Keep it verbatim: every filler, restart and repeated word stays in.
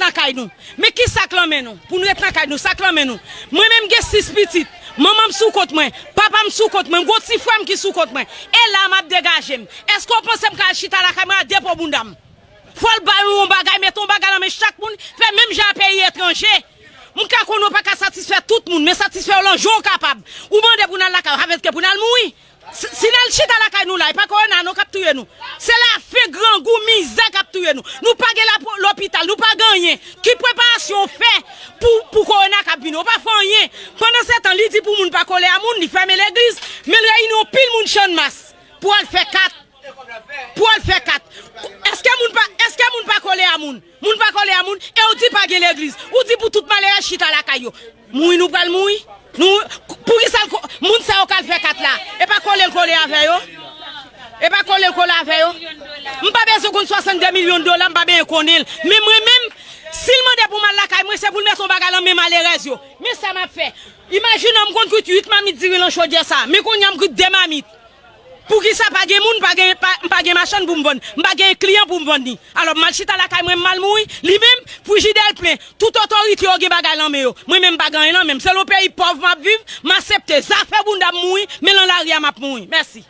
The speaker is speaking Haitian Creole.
lakay nou. Men ki sa k lan men nou? Pou n ret nan kay nou, sa k lan men nou? Mwen menm gen sis pitit. Manman m sou kont mwen, papa m sou kont mwen, m gon ti frè m ki sou kont mwen. E la m ap degaje m. Èske w panse m ka al chita lakay mwen a depo bounda m? Fò l bay yon bagay, mete yon bagay nan men chak moun, fè menm jan a peyi etranje. M ka konnen w pa ka satisfè tout moun, men satisfè yo lan jan w kapab. Ou mande pou n al lakay, sa vle di ke pou n al mouri. Si, si n al chita lakay nou la, e pa kowona non k ap touye nou. Se lafen, grangou, mizè k ap touye nou. Nou pa gen lapo-, lopital, nou pa gen anyen. Ki preparasyon w fè pou, pou kowona k ap vini? Ou pa fè anyen. Pandansetan, li di pou moun pa kole a moun, li fèmen legliz, men l reyini yon pil moun Channmas pou al fè kat. Pou al fè kat. Èske moun pa, èske moun pa kole a moun? Moun pa kole a moun, e ou di pa gen legliz. Ou di pou tout malerèz chita lakay yo. Mouri nou pral mouri. Nou, poukisa l ko-, moun sa yo k al fè kat la? E pa kole l kole avè yo? E pa kole l kole avè yo? M pa bezwen konn swasanndde milyon dola, m pa bezwen konnen l. Men mwen menm, si l mande pou m al lakay mwen, se pou l mete yon bagay lan men malerèz yo. Men sa m ap fè. Imajine w m konn kwit uit mamit diri lan chodyè sa, men kounye a m kwit de mamit. Poukisa pa gen moun, pa gen, pa, m pa gen machann pou m vann, m pa gen kliyan pou m vann li? Alò, m al chita lakay mwen, m al mouri? Li menm, frijidè l plen, tout otorite yo gen bagay lan men yo. Mwen menm, m pa gen anyen lan men m. Se yon peyi pòv m ap viv, m aksepte. Zafè bounda m mouri, men lan lari a m ap mouri. Mèsi.